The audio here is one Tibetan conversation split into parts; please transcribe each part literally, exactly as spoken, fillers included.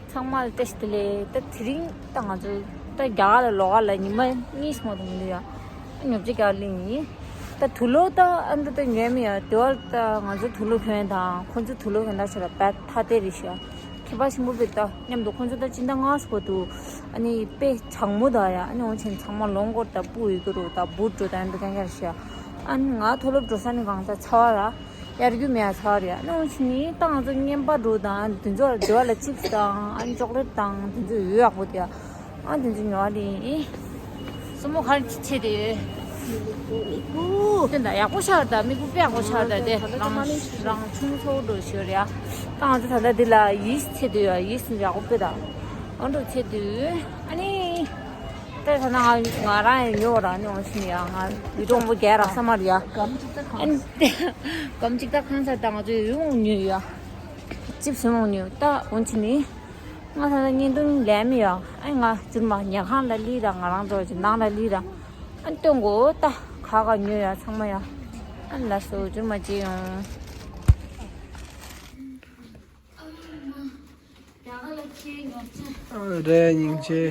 ཚང་མ་ལ་བཀྲ་ཤིས་བདེ་ལེགས། ད་དེ་རིང་ད་ང་ཚོ་ད་རྒྱ་གར་ལ་ལོགས་ཀ་ལ་ཉི་མ་གཉིས་སོང་དུ་མི་འདུག་ཡ། ཨ་ཉོ་ཆ་རྒྱ་གར་ལ་ཡིན། ད་དུག་ལོག་ད་ཨ་འགྲོ་ད་ཉོས་མི་ཡ་དེ་བར་ད་ང་ཚོ་དུག་ལོག་གྱོན་དང་ཁོང་ཚོ་དུག་ལོག་གྱོན་ད་ཆ་ལ་བད་ཐ་དེ་རེད་ཤག་ཁྱད་པར་ཆེན་པོ་བེད་ད་མཉམ་དུ་ཁོང་ཚོ་ད་སྤྱི་ཟླ་ལྔ་སོ་དུ་ཨ་ནི་དཔེ་གྲང་མོ་ད་ཡ། ཨ་ནི་འོང་ཆེན་ཚང་མ་ལོང་སྐོར་ད་སྤུ་ཡོད་གི་རུ་ད་བུ་འགྲོ་ད་འགྲོ་གང་ག་རེད་ཤག་ཨ་ནི་ང་དུག་ལོག་འགྲོ་ས་ནི་གང་ད་ཚ་བ་ར། ཡར་རྒྱུ་མེད་ཚར་རེད། ཨ་ནི་འོང་ཕྱིན་ནི་ཏང་ཚོ་རྔན་པ་འགྲོ་དང་དེ་ཚོ་ལ་ཅིབ་སི་དང་ཨ་ནི་ཅོག་ལེ་ཊི་དང་དེ་ཚོ་ཡོད་ཡག་པོ་དེ། ཨ་དེ་ཚོ་ཉོ་བ་ལེན་ཡིན། སྲུ་མོ་ག་རེ་ཆེ་དེ་ཡོད། དེ་འདྲ་ཡག་པོ་ཤར་ད་མིག་པོ་དཔེ་ཡག་པོ་ཤར་ད་དེ་རང་རང་ཆུང་ཚོ་འགྲོ་ཞོར་ཡ། ཏང་ཚོ་ད་ལྟ་འདི་ལ་ཡིས་ཆེ་དེ་ཡོད། ཡིས་ཡག་པོ་དཔེ་ད་ཨ་འགྲོ་ཆེ་དེ་ཡོད། ཨ་ནི། ད་ད་ང་ང་རང་ཡང་ཉོ་ར་ནི་འོང་ཕྱིན་ཡ། ང་ཡུལ་གྲོང་པོ་རྒྱལ་རག་ས་མ་རེད་ཡ། གམ་ཅིག་ད་ཨ་ཁང་ནི་གམ་ཅིག་ད་ཁང་ས་ད་ང་ཚོ་ཡུལ་མོང་ཉོས་ཡ། ཅིབ་སི་མོང་ཉོས་ད་འོང་ཕྱིན་ནི། ང་ད་ད་བརྙན་ཐུང་ལེན་མི་ཡ། ཨ་ང་ཇུར་མ་ཉལ་ཁང་ལ་ལི་ར་ང་རང་ཚོ་ཅི་ནང་ལ་ལི་ར། ཨ་སྟོན་གོ་ད་ག་ག་ཉོས་ཡ་ཚང་མ་ཡ། ཨ་ལ་སོ་ཇུར་མ་ཅི་ཡོང་། རེད་སྙིང་རྗེ།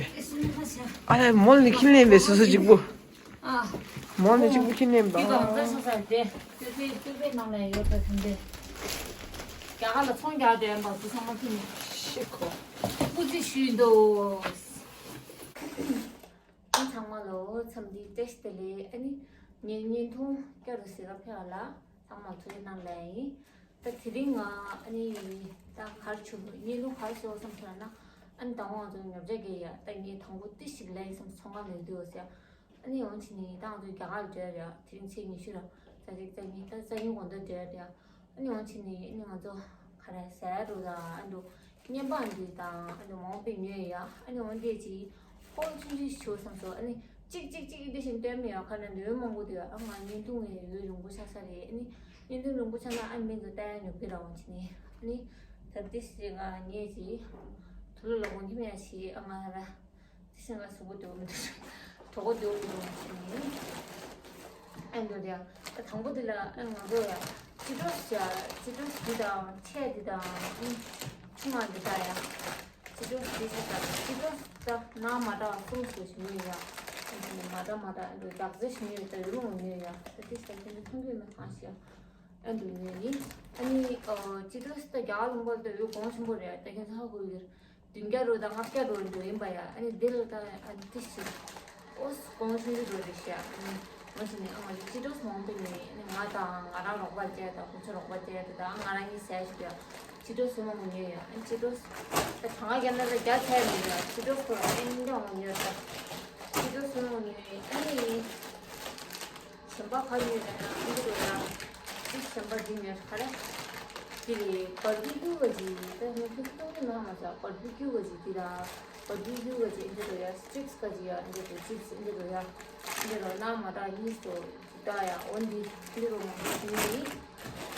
ཨ་ལས་མོལ་ནི་ཁྱིམ་ལེན་པའི་སོ་སོ་གཅིག་པུ། མོལ་ནི་གཅིག་པུ་ཁྱིམ་ལེན་པ། ཤི་ཁོ། སྐུ་ཚེ་ཞུས་འདུག་ཨ་ཚང་མ་ལོ་འཚམས་འདྲི་བཀྲ་ཤིས་བདེ་ལེགས། ཨ་ནི་ངའི་བརྙན་ཐུང་བསྐྱར་དུ་གཟིགས་ག་ཕེབས་པ་ལ་ཚང་མ་ཐུགས་རྗེ་གནང་ལེ་ཡིན། ད་དེ་རིང་ང་ཨ་ནི་ད་གར་བྱུང་བརྙན་ཐུང་གར་བཟོ་བསམ་ཐུབ་ན། ཨ་ནི་ད་དབང་ཚོ་ཉོ་ཆ་རྒྱག་ཡ། ད་ངས་དང་པོ་ཏི་ཞིག་ལེན་བསམ་ཚོང་ཁང་ལས་འདུག་ཟེར། ཨ་ནི་འོང་ཕྱིན་ནི་ད་ང་ཚོ་རྒྱ་གར་འགྲོ་ཡ་རེད། དེ་རིང་ཚེས་ཉི་ཤུ་ར་ཙ་ཅིག་ཙ་གཉིས་ད་ཙ་གཉིས་དགོང་དག་འགྲོ་ཡ་རེད། ཨ་ནི་འོང་ཕྱིན་ནི་ཨ་ནི་ང་ཚོ་ག་རེ་ཟ་ཡ་འགྲོ་ད་ཨ་འགྲོ། བརྙན་པ་འདི་དང་ཨ་ནི་མང་པོ་ཉོས་ཡ། ཨ་ནི་འོང་དེ་ཅིག་ཧོལ་ཆུང་ཆུང་ཞིག་བྱུང་བསམ་སོང་། ཨ་ནི་གཅིག་གཅིག་གཅིག་འདི་བཞིན་སྟོན་མི་ཡ་ཁ་ན་འདོན་མང་པོ་དེ། ཨ་ང་བརྙན་ཐུང་ངས་ཡོད་རིང་པོ་ཆགས་ས་རེད། ཨ་ནི་བརྙན་ཐུང་རིང་པོ་ཆགས་ན་ཨ་མི་ཚོ་ལྟ་ཡ་ཉོབ་གི་ར། འོང་ཕྱིན་ནི་ཨ་ནི་ད་འདི་ཞིག་ང་ངས་ཅིག་དུ་ལོ་ལ་འོང་གི་མེད་ཡ་ཞིག་ཨ་ང་ར། དེ་བཞིན་ང་གཟུགས་པོ་དེ་འོ་མི་འདུག་གྲོགས་པོ་དེ་འོ་མི་འདུག་ཟེར་ནས། ཨ་འདུག་དེ་ཡང་ད་དང་པོ་དེ་ལ་ཨ་ང་ཚོ་ཡ་ཅི་ཏོ་ཞིག་ཡ་ཅི་ཏོ་ཞིག་དང་ཆས་དེ་དང་ཨ་ཆུང་མ་འདི་དག་ཡ་ཅི་ཏོ་ཞིག་ཆ་ས་ཅི་ཏོ་ད་ནང་མ་འདྲ་གསུམ་སུ་ཞིག་ཉོས་ཡ། ཨ་འདི་མ་འདྲ་མ་འདྲ་ཨ་འདུག་འདག་རྫས་ཞིག་ཉོས་ཡ། ད་ཡུལ་ལུང་ཉོས་ཡ། ད་དེ་ཞིག་ད་ཁྱེད་ཚོ་མཐོང་གི་མེད་གང་ཞིག་ཡ། ཨ་འདུག་ཉོས་ཡིན། ཨ་ནི་ཨ་ཅི་ཏོ་ཞིག་ད་རྒྱ་གར་ལུང་པ་ལ་ད་ཡོད་གོང་ཆེན་པོ་རེད། ད་ཁྱེད་ཚོ་ཧ་གོ་གི་རེད། བདུན་བརྒྱ་རུ་དང་ལྔ་བརྒྱ་རུ་འགྲོ་ཡིན་པ་ཡ། ཨ་ནི་འདི་ལ་ད་ཨ་ནི་ཏི་ཞིག་ཨོ་སི་གོང་ཆུང་གི་རུ་རེད་ཤག་ཨ་ནི་ང་ཞིག་ནས་ཨ་ང་ཅི་ཏོ་སི་མང་པོ་ནས་ཨ་ནི་ང་དང་ང་རང་རོགས་པ་བྱས་དང་ཁོ་ཚོ་རོགས་པ་བྱས་དང་ང་རང་གཉིས་ཟས་ཞིག་ཡ། ཅི་ཏོ་སི་མང་པོ་ཉོས་ཡ། ཨ་ནི་ཅི་ཏོ་སི་ད་གྲངས་ཀ་རྒྱབ་ན་ད་རྒྱ་ཆེ་མི་ཡ། ཅི་ཏོ་སི་ཁོ་རང་ཨ་ནི་འདི་མང་པོ་ཉོས་ད། ཅི་ཏོ་སི་མང་པོ་ཉོས། ཨ་ནི། གཞན་པ་ག་ཉོས་ལབ་ན་འདི་རུ་ཡ། གཅིག་གཞན་པ་འདི་ཉོས་ག་རེ། འདི་རེད། བར་བི་ཀྱུ་ག་ཅིག་ད་ངས་ཁྱོད་ཚོ་མཐོང་གི་མེད་མ་ཚད། བར་བི་ཀྱུ་ག་ཅིག་འདི་ལ། བར་བི་ཀྱུ་ག་ཅིག་འདི་རུ་ཡ། སི་ཊིག་སི་ག་ཅིག་ཡ་འདི་རུ། ཅིབ་སི་འདི་རུ་ཡ། འདི་རུ་ནང་མ་འདྲ་གཉིས་སུ་ད་ཡ། འོ་འདི་འདི་རུ་མ་འདི་ནི།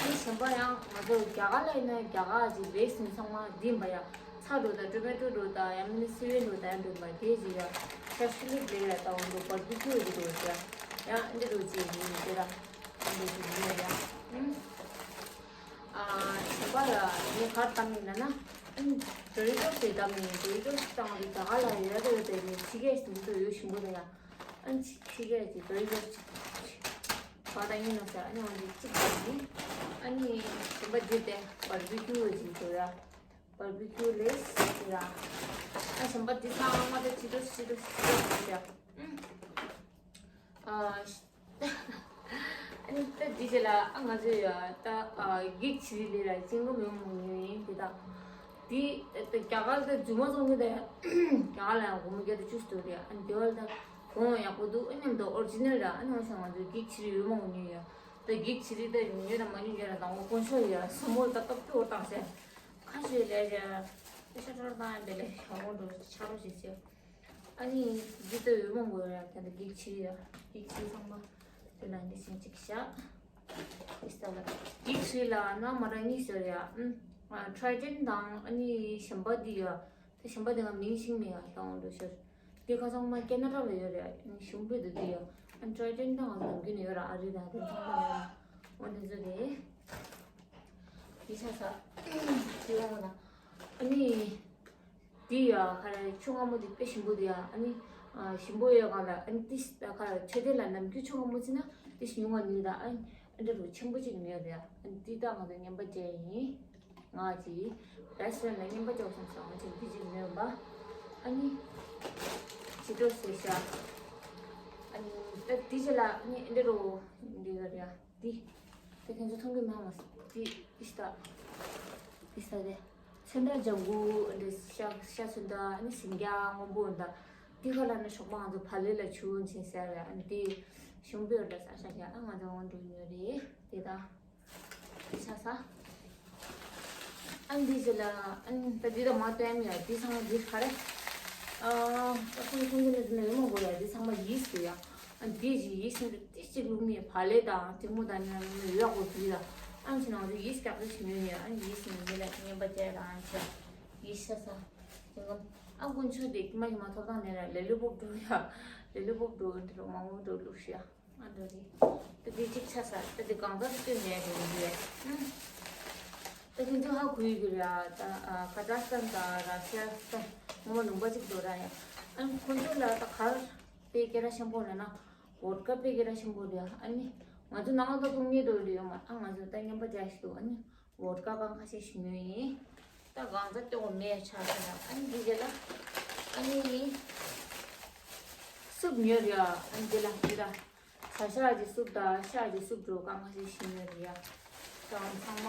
འདི་གཞན་པ་ཡང་ང་ཚོ་རྒྱ་གར་ལ་ཡིན་ན་རྒྱ་གར་ག་ཅིག་རེད་ཟིན་ཚང་མ་འདི་ཡིན་པ་ཡ། ཚ་འགྲོ་དང་ཊོ་མེ་ཊོ་འགྲོ་དང་ཡང་མིན་ན་སི་བན་འགྲོ་དང་ཡང་འགྲོ་མ་དེ་ཅི་ཡ། ཤ་ཤི་ལི་བེ་ཡ་ད་འོ་འགྲོ་བར་བི་ཀྱུ་འདི་འགྲོ་ཡ། ཡང་འདི་འགྲོ་ཅི་ཡིན་དེ་ར། འདི་ཅི་ཡིན་ཡ། ཨུམ། ཨ་བྱམས་པ་ལ་ངས་གར་བཏང་ཡིན་ན་ན། ཨུམ། ཌོ་རི་ཊོ་སི་དེ་བཏང་ཡིན། ཌོ་རི་ཊོ་སི་བཏང་བའི་རྒྱ་གར་ལ་ཡོད་རེད་དེ་ངས་ཕྱི་རྒྱལ་འདི་ཚོ་ཡོད་ཞིམ་པོ་དང་ཡ། ཨ་ནི་ཕྱི་རྒྱལ་གྱི་ཌོ་རི་ཊོ་སི་ག་བཏང་ཡིན་ན་ཟེར། ཨ་ནི་འོ་འདི་གཅིག་བཏང་ཡིན། ཨ་ནི་བྱམས་པ་འདི་དེ་བར་བི་ཀྱུ་ཅིག་འགྲོ་ཡ། བར་བི་ཀྱུ་ལེ་ཟེར་ཡ། ཨ་བྱམས་པ་འདི་ཚང་མ་ད་ཅི་འགྲོ་ཅི་འགྲོ་ཅི་འགྲོ་ཟེར་ཡ། ཨ་ནི་ད་འདི་རྗེས་ལ་ཨ་ང་ཚོས་ཡ་ད་ཨ་གེག་བྱི་རིལ་ལས་ལ་ཅིང་ལོ་མེད་མོ་ཉོས་ཡིན་དེ་དག་འདི་ད་རྒྱ་གར་ད་རྫུན་མ་བཙོང་གི་ད་རྒྱ་གར་ལ་ཡང་སྒོར་མོ་བརྒྱ་དང་བཅུ་ཙམ་འདུག་རེད། ཨ་ནི་དེ་བ་ད་གོང་ཡག་པོ་འདུག་ཨ་མཉམ་དུ་ཨོ་རི་ཇི་ནལ་ར། ཨ་ནི་ང་ཚོས་ང་ཚོས་གེག་བྱི་རིལ་ཡོད་མོ་ཉོས་ཡ། ད་གེག་བྱི་རིལ་ད་ཉོས་དང་མ་ཉོས་ཀྱང་ད་ངོ་དཀོན་མཆོག་ཡ་སོ་མོ་ད་སྟབས་བདེ་བོ་བཏང་ཟེར། ཁ་ཤས་ལས་ཀྱང་ཤ་ཤ་ར་བཏང་ཡ་དེ་ལས་ཤ་བོ་འགྲོ་ཆ་རོགས་ཞིག་ཟེར། ཨ་ནི་འདི་ལྟ་བུའི་མང་པོ་ཡོད་ར། དེ་འདྲ་གེག་བྱི་རིལ་ཡ། གེག་བྱི་རིལ་ཚང་མ་དེ་ལ་འདི་བཞིན་ཅིག་བཞག་འདི་ལྟ་ལ་གེག་བྱི་རིལ་ལ་ནང་མ་འདྲ་གཉིས་ཡོད་རེད་ཡ། ཨུམ། ཨ་ཊ་རའི་ཌེན་དང་ཨ་ནི་གཞན་པ་འདི་ཡ། དེ་གཞན་པ་དེ་ང་མིང་ཤེས་མེད་ཡ། དང་འདྲ་ཤར་འདི་ཁ་སང་མ་ཁེ་ན་ཌ་ལ་ཡོད་རེད་ཡ། ཨ་ནི་ཞིམ་པོ་འདུག་འདི་ཡ། ཨ་ཊ་རའི་ཌེན་དང་ང་ཚོ་ནམ་རྒྱུན་ནས་ཡོད་ར། ཨ་རི་དང་དེ་ཚང་མ་ཡོད་ར། འོ་འདི་ཚོ་དེ་འདི་ཡོང་ན་ཨ་ནི། འདི་ཡ་ཁ་ར་ཆུ་སྔ་མོ་འདི་དཔེ་ཞིམ་པོ་འདི་ཡ། ཨ་ནི་ཞིམ་པོ་ཡོད་གང་ལ། ཨ་ནི་ཏི་ད་ཁ་ར་ཆེ་དེ་ལ་ནམ་རྒྱུན་ཆུ་སྔ་མོ་ཅི་ན་ཏི་ཉུང་བ་ནི་ད། ཨ་ནི་ཨ་འདྲ་རུ་ཆེན་པོ་ཅིག་མེད་རེད་ཡ། ཨ་ནི་ཏི་ད་ང་ཚོ་རྔན་པ་བརྒྱབ་ཡིན། ང་ཅི་རེ་སི་ཊོ་རན་ལ་རྔན་པ་བརྒྱབ་སོང་ཟེར། ང་ཅི་ཏི་ཅིག་མེད་པ། ཨ་ནི་ཅི་འགྲོ་ཟེར་ཤག་ཨ་ནི་ད་ཏི་ཅི་ལ་ཨ་ནི་ཨ་འདྲ་རུ་འདི་རེད་ཡ། འདི། དེ་ཁྱེད་ཚོ་མཐོང་གི་མ་མ། འདི་འདི་ཤ་སྟག་འདི་ཤ་སྟག་དེ། ཚོན་ཁྲ་ལྗང་གུ་འདི་ཤ་ཤ་ཚོན་ཁྲ་ནི་ཟིང་སྐྱ་སྔོན་པོ་འདི། འདི་ཁ་ལ་ནི་ཞོགས་པ་ང་ཚོ་བག་ལེབ་ལ་ཆུ་བོ་འབྱིན་ཟེར་རེད། ཨ་འདི་ཞུམ་པོ་འདི་ས་ཤ་ཡ། ཨ་ང་ཚོ་འོང་འགྲོ་ཉོ་རེད་དེ་ད། འདི་ཤ་ས། ཨ་འདི་ཟེར་ལ། ཨ་ད་འདི་ད་མ་སྟོན་ཡ། འདི་ཚང་མ་འདི་ག་རེ། ཨ་ད་ཁོང་ཁོང་ཚོ་ནི་ནི་མོ་གོ་ཡ། འདི་ཚང་མ་ཡིས་ཟེར་ཡ། ཨ་འདི་ཅི་ཡིས་ཟེར་འདི་ཅི་ཅིག་བླུགས་ནས་བག་ལེབ་དང་གྲིབ་མོ་དང་ནི་ཡོད་གོ་འདི་ལ། ཨ་ཅི་ནང་དུ་ཡིས་སྐྱག་རེ་ཞིམ་ཡོད་ཡ། ཨ་ཡིས་ནི་འདི་ལ་རྔན་པ་བརྒྱབ་རང་ཆ། ཡིས་ཤ་ས། ཅི་གམ། ཨ་དཀོན་མཆོག་དེ་ཀྱི་མ་ཡི་མ་ཐོབ་ཐང་ནས་ར་ལེ་ལུ་པོབ་འགྲོ་ཡ། ལེ་ལུ་པོབ་འགྲོ་འདི་རུ་མང་པོ་འགྲོ་བླུགས་ཤ། ཨ་འགྲོ་རེད། ད་འདི་གཅིག་ཆ་ས། ད་འདི་གང་ཟག་སྟོན་ནས་རེད་འདི་ཡ། ཨུམ། ད་ཁྱེད་ཚོ་ཧ་གོ་ཡི་གི་རེད་ཨ། ད་ཨ་ཁ་ཛག་སི་ཐན་དང་ར་ཤི་ཡ་སི་ཐན་ངོ་མ་ལུང་པ་གཅིག་འགྲོ་ར་ཡ། ཨ་ཁོང་ཚོ་ལ་ད་གར་དཔེ་སྐད་གྲགས་ཆེན་པོ་ལ་ན་བོད་ཀ་དཔེ་སྐད་གྲགས་ཆེན་པོ་རེད་ཨ། ཨ་ནི་ང་ཚོ་ནང་ལ་ད་འཐུང་མཁན་འགྲོ་རེད་ཡོད་མ། ཨ་ང་ཚོ་ད་རྔན་པ་རྒྱག་ཤི་འདུག་ཨ་ནི་བོད་ཀ་གང་ཁ་ཤས་ཤིག་ཉོས་ཡིན། ད་གང་ཚ་སྟོན་མེད་ཆ་ས་ན། ཨ་ནི་འདི་རྗེས་ལ་ཨ་ནི་སུབ་ཉོས་རེད་ཨ། ཨ་ནི་འདི་ལ་འདི་ལ། ཟ་ཤ་གི་སུབ་དང་ཤ་གི་སུབ་འགྲོ་གང་ཞིག་ཤི་ཡོད་རེད་ཡ། ཀྱང་ཚང་མ།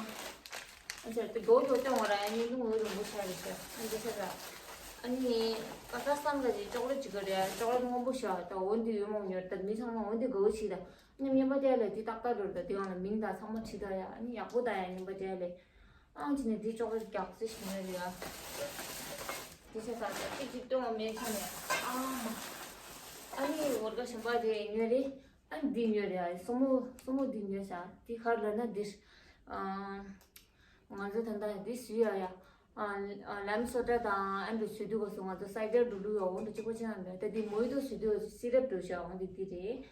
ཨ་ཅག་དེ་མགོ་ཐོག་སྟོན་བ་ར་ཡ། ནི་ལུང་འོད་རིང་པོ་ཤ་རེད་ཤ། ཨ་འདི་ཤ་ར། ཨ་ནི་ཀ་ཁ་སི་ཐན་ག་ཅིག་ཅོག་ལེ་ཊི་ཅིག་ག་རེད་ཡ། ཅོག་ལེ་ཊི་སྔོན་པོ་ཤ། ད་འོ་འདི་ཡོད་མོང་ཉོར། ད་མི་ཚང་མ་འོ་འདི་དགའ་བོ་ཞིག་ད། ཨ་ནི་རྔན་པ་དེ་ལས་དེ་ཏག་ཏག་འགྲོ་རེད། ད་དེ་གང་ལ་མིང་དང་ཚང་མ་བྲིས་ད་ཡ། ཨ་ནི་ཡག་པོ་ད་ཡ་རྔན་པ་དེ་ལས། ཨང་ཅི་ནས་འདི་ཅོག་ལེ་ཊི་རྒྱག་རྩིས་ཞིག་ཉོས་རེད་ཡ། འདི་ཆ་ཚང་ཅིག་ཅིག་སྟོན་བ་མེད་ཆ་ནས། ཨ་མ། ཨ་ནི་འོར་ག་གཞན་པ་དེ་ཉོས་རེད། ཨ་ནི་འདི་ཉོས་རེད་ཡ། སོ་མོ་སོ་མོ་འདི་ཉོས་ཤག་འདི་ག་རེ་ལབ་ན་འདི། ཨ་ང་ཚོ་ད་ལྟ་འདི་བཟོས་ཡ་ཡ། ཨ་ལེམ་སོ་ཌ་དང་ཨ་འདྲ་བཟོས་དུས་སྐབས་སུ་ང་ཚོ་སའི་ཌར་འགྲོ་ལུགས་ཡོད། འོ་འདྲ་གཅིག་པ་ཅི་ཡང་མེད། ད་འདི་མོ་ཡི་ཏོ་བཟོས་དུས་སི་རབ་འགྲོ་ཤག་འོ་འདི་འདི་རེད།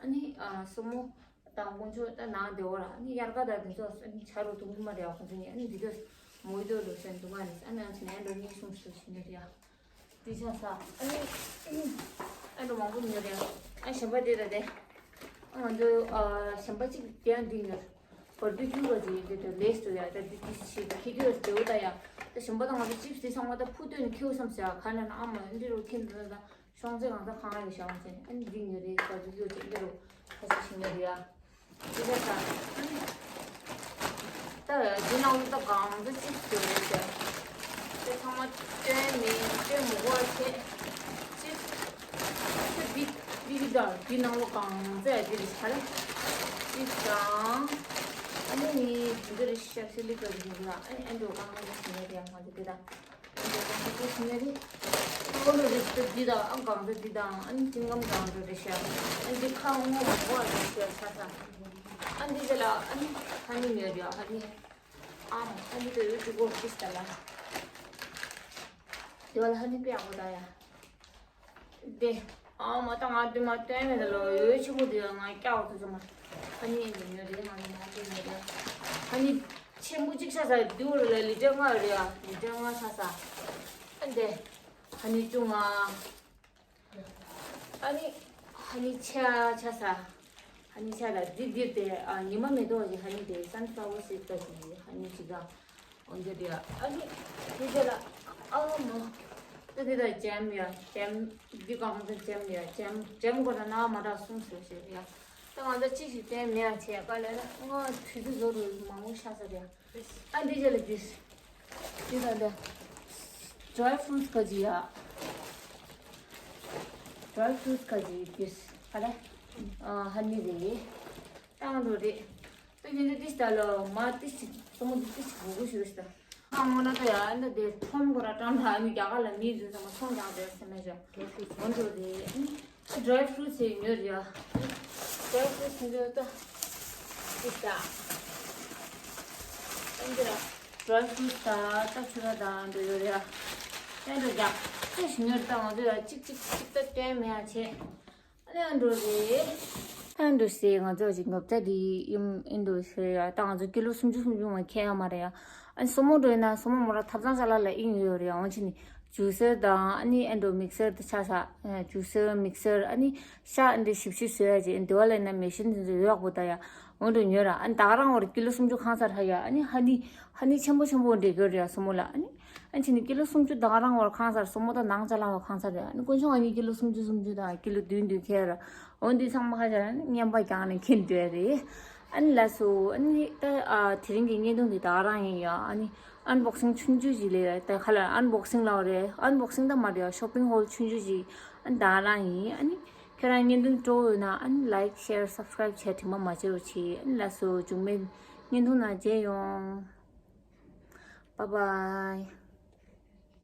ཨ་ནི་ཨ་སོ་མོ། དང་དཀོན་མཆོག་ད་ནང་བདེ་བོ་ར། ཨ་ནི་དབྱར་ཁ་དང་དེ་ཚོ་ཨ་ནི་ཆ་རུ་འཐུང་གི་མ་རེད་ཨ་ཁོང་ཚོ་ནི། ཨ་ནི་འདི་དུས་མོ་ཡི་ཏོ་ལོ་ཤན་འདུག་ག་ནི། ཨ་ནི་ཨ་ནི་ཨེ་འགྲོ་གཉིས་གསུམ་སུ་ཞིག་ནི་རེད་ཨ། འདི་ཆ་ས། ཨ་ནི་ཨེ་འགྲོ་མང་པོ་ཉོས་རེད་ཨ། ཨ་གཞན་པ་དེ་ད་དེ། ཨ་ང་ཚོ་ཨ་གཞན་པ་གཅིག་དེ་ཡང་འདི་ཉོས། བར་དུ་ཁྱུ་ག་ཅིག་དེ་དུ་ལེས་དུ་ཡ། ད་འདི་དེ་ཞིག་ད་ཁྱི་དུས་བདེ་བོ་ད་ཡ། ད་གཞན་པ་ད་ང་ཚོ་ཅིབ་སི་དེ་ཚང་མ་ད་ཕུ་ཏོན་ཁྱེའུ་བསམ་ཟེར་ཨ། ག་ན་ན་ཨ་མ་འདི་རུ་ཁྱེར་འདུག་ད། ཤོང་ཚེ་གང་ཚ་གང་ཡོད་ཤོང་ཚེ། ཨ་ནི་འདི་ཉོ་རེད་ཟ་རྒྱུ་ཡོད་ཅེས་འདི་རུ་ཁ་ཤས་ཤིག་ཉོ་རེད་ཡ། འདི་ལ་ས། ཨ་ནི་ད་འདི་ནང་ལ་ད་གང་ཚ་ཅིག་ཡོད་རེད་ཟེར། དེ་ཚང་མ་སྟོན་མིན་སྟོན་མི་དགོས་བྱས། ཅིག་ད་འདི་འདི་འདི་དང་འདི་ནང་ལ་གང་ཚ་ཡ་འདི་རེད་ཤ་རེད། ཅིག་དང་། ཨ་ནི་ནི་འདི་འདི་རེད་ཤ། ཤ་ལི་ག་རེ་ཡིན་ལ། ཨ་ནི་ཨ་འགྲོ་གང་གང་ཞིག་ཉོ་རེད་ཡ། ང་ཚོ་འདི་དང་། ཨོ་ལོ་རེ་ཞིག་འདི་དང་ཨང་གང་འདྲ་འདི་དང་ཨ་ནི་ཅིང་ངམ་གང་འདྲ་རེ་ཤག་ཨ་འདི་ཁ་ངོ་མ་གོ་རེ་ཤག་ཆ་ས། ཨ་འདི་དེ་ལ་ཨ་ནི་ཧ་ནི་ཉོས་རེད་ཧ་ནི། ཨ་མ་ཨ་འདི་དེ་ཡོད་ཅིག་གོ་ཁྲིས་ད་ལ། དེ་བ་ལ་ཧ་ནི་དཔེ་ཡག་པོ་ད་ཡ། དེ། ཨ་མ་ད་ང་དེ་མ་སྟོན་མེད་ལོ་ཡོད་ཆེན་པོ་དེ་ང་སྐྱག་ཐུག་ཙམ་མ། ཨ་ནི་ཡིན་ཉོ་རེད་ང་ནི་ང་དེ་ཉོ་རེད། ཨ་ནི་ཆེན་པོ་གཅིག་ཆ་ས་དེའུ་རུ་ལ་ལི་ཏྲ་ལྔ་རེད་ཨ། ལི་ཏྲ་ལྔ་ཆ་ས། ཨ་འདི། ཨ་ནི་ཅུང་ང་། ཨ་ནི་ཨ་ནི་ཆ་ཆ་ས། ཨ་ནི་ཆ་ལ་འདི་འདིར་དེ་ཨ་ཉི་མ་མེ་ཏོག་གི་ཨ་ནི་དེ་སན་ཕ་ལ་ཝར་སི་ཌི་ག་ཅིག་ཨ་ནི་ཅིག་ག་འོན་ཏེ་དེ་ཨ་ནི་དེ་དེ་ལ་ཨ་མ་ད་དེ་ད་ཇེམ་ཡ་ཇེམ་འདི་གང་ད་ཇེམ་ཡ་ཇེམ་ཇེམ་གོ་ད་ན་མ་ད་སུང་སུ་ཞེས་ཡ། ད་ང་ད་ཅི་ཞིག་བསྟན་མེད་ཡ་ཆེ་ག་ལ་ན་ང་དུས་ཚོད་བཟོ་རུ་མང་པོ་ཤ་ས་རེད། ཨ་འདི་ཅི་ལ་འདིར། འདི་ད་འདི། ཌ་རའི་ཕུ་རུ་ཊི་ག་ཅིག་ཡ། ཌ་རའི་ཕུ་རུ་ཊི་ག་ཅིག་འདིར། ཨ་ལེ། ཨ་ཧ་ནི་རེད། ཏང་རོ་རེད། ཏུ་ཡིན་འདི་ཏིས་ད་ལོ་མ་ཏིས་ཅིག་སོ་མོ་འདི་ཏིས་ཅིག་གུ་གུ་ཞུ་རེད་ད། ཨ་མོ་ན་ད་ཡ་འདི་དེ་ཐོམ་གོ་ར་ཀྲང་ལ་ནི་རྒྱ་གར་ལ་མི་འདུག་ད་མ་སོང་ཀྱང་རེད་སེམས་མེད་ཅོ། མོ་འདུག་རེད། ཌ་རའི་ཕུ་རུ་ཊི་ཡོད་རེད་ཡ། ཌ་རའི་ཕུ་རུ་ཊི་འདི་ད། ཏིས་ད། འདི་ར། ཌ་རའི་ཕུ་རུ་ཊི་ད་ད་ཆུ་ར་ད་འདི་ཡོད་རེད་ཡ། ཨེ་འདི་རྒྱག་ཅི་ཞིག་ཉོས་ད་ང་ཚོ་ཡ་གཅིག་གཅིག་གཅིག་ད་སྟོན་མེད་ཡ་ཆེ། ཨ་ནི་ཨ་འགྲོ་རེད། ཨ་འགྲོ་སེ་ང་ཚོ་ཅིག་ཉོབ་ད་དེ་ཡིན་ཨིན་འགྲོ་སེ་ཡ། ད་ང་ཚོ་ཀི་ལོ་སུམ་ཅུ་སུམ་ཅུ་མ་ཁྱད་ཡ་མ་རེད་ཡ། ཨ་ནི་སོ་མོ་འགྲོ་ཡིན་ན་སོ་མོ་མོ་ར་ཐབ་ཚང་ཅ་ལག་ལ་ཨིན་ཡོད་རེད། འོན་ཅི་ནི་ཇུ་སར་དང་ཨ་ནི་ཨེ་འགྲོ་མིག་སར་དེ་ཆ་ཆ་ཇུ་སར་མིག་སར་ཨ་ནི་ཤ་ཨ་འདྲ་ཞིབ་ཞིབ་བཟོ་ཡ་ཅིག་འདི་བ་ལ་ཡིན་ན་མེ་ཤིན་དེ་ཚོ་ཡོད་པོ་ད་ཡ། འོན་ཏེ་ཉོས་ར་ཨ་ནི་ད་ག་རང་བར་ཀི་ལོ་སུམ་ཅུ་ཁང་སར་ཧ་ཡ། ཨ་ནི་ཧ་ནི་ཧ་ནི་ཆེན་པོ་ཆེན་པོ་འདྲ་གྱུར་རེད་ཡ་སོ་མོ་ལ། ཨ་ནི་ཨ་ནི་ཅི་ནི་ཀི་ལོ་སུམ་ཅུ་ད་ག་རང་བར་ཁང་སར་སོ་མོ་ད་ནང་ཅ་ལག་བ་ཁང་སར་རེད། ཨ་ནི་དཀོན་མཆོག་ཨ་ནི་ཀི་ལོ་སུམ་ཅུ་སུམ་ཅུ་དང་ཀི་ལོ་བདུན་བདུན་ཁྱེར་ར། འོན་ཏེ་ཚང་མ་ཧ་ཅང་ཨ་ནི་རྔན་པ་རྒྱག་ནས་ཁྱེར་འདོད་རེད། ཨ་ནི་ལགས་སོ། ཨ་ནི་ད་ཨ་དེ་རིང་གི་བརྙན་ཐུང་འདི་ད་ག་རང་ཡིན་ཡ། ཨ་ནི་ཨན་བོག་སིང་ཆུང་ཆུང་ཅིག་ལས་ད་ཁ་ལ་ཨན་བོག་སིང་ལབ་རེད། ཨན་བོག་སིང་ད་མ་རེད་ཡ། ཤོ་པིང་ཧོལ་ཆུང་ཆུང་ཅིག་ཨ་ནི་ད་ག་རང་ཡིན། ཨ་ནི་ཁྱེད་རང་བརྙན་ཐུང་སྤྲོ་འོས་ན་ཨ་ནི་ལའིཀ་ཤེར་སབ་སི་ཀ་རེབ་བྱས་དྲི་མ་མ་བརྗེད་རོགས་གྱིས། ཨ་ནི་ལགས་སོ། མཇུག་མའི་བརྙན་ཐུང་ནང་མཇལ་ཡོང་། Bye bye.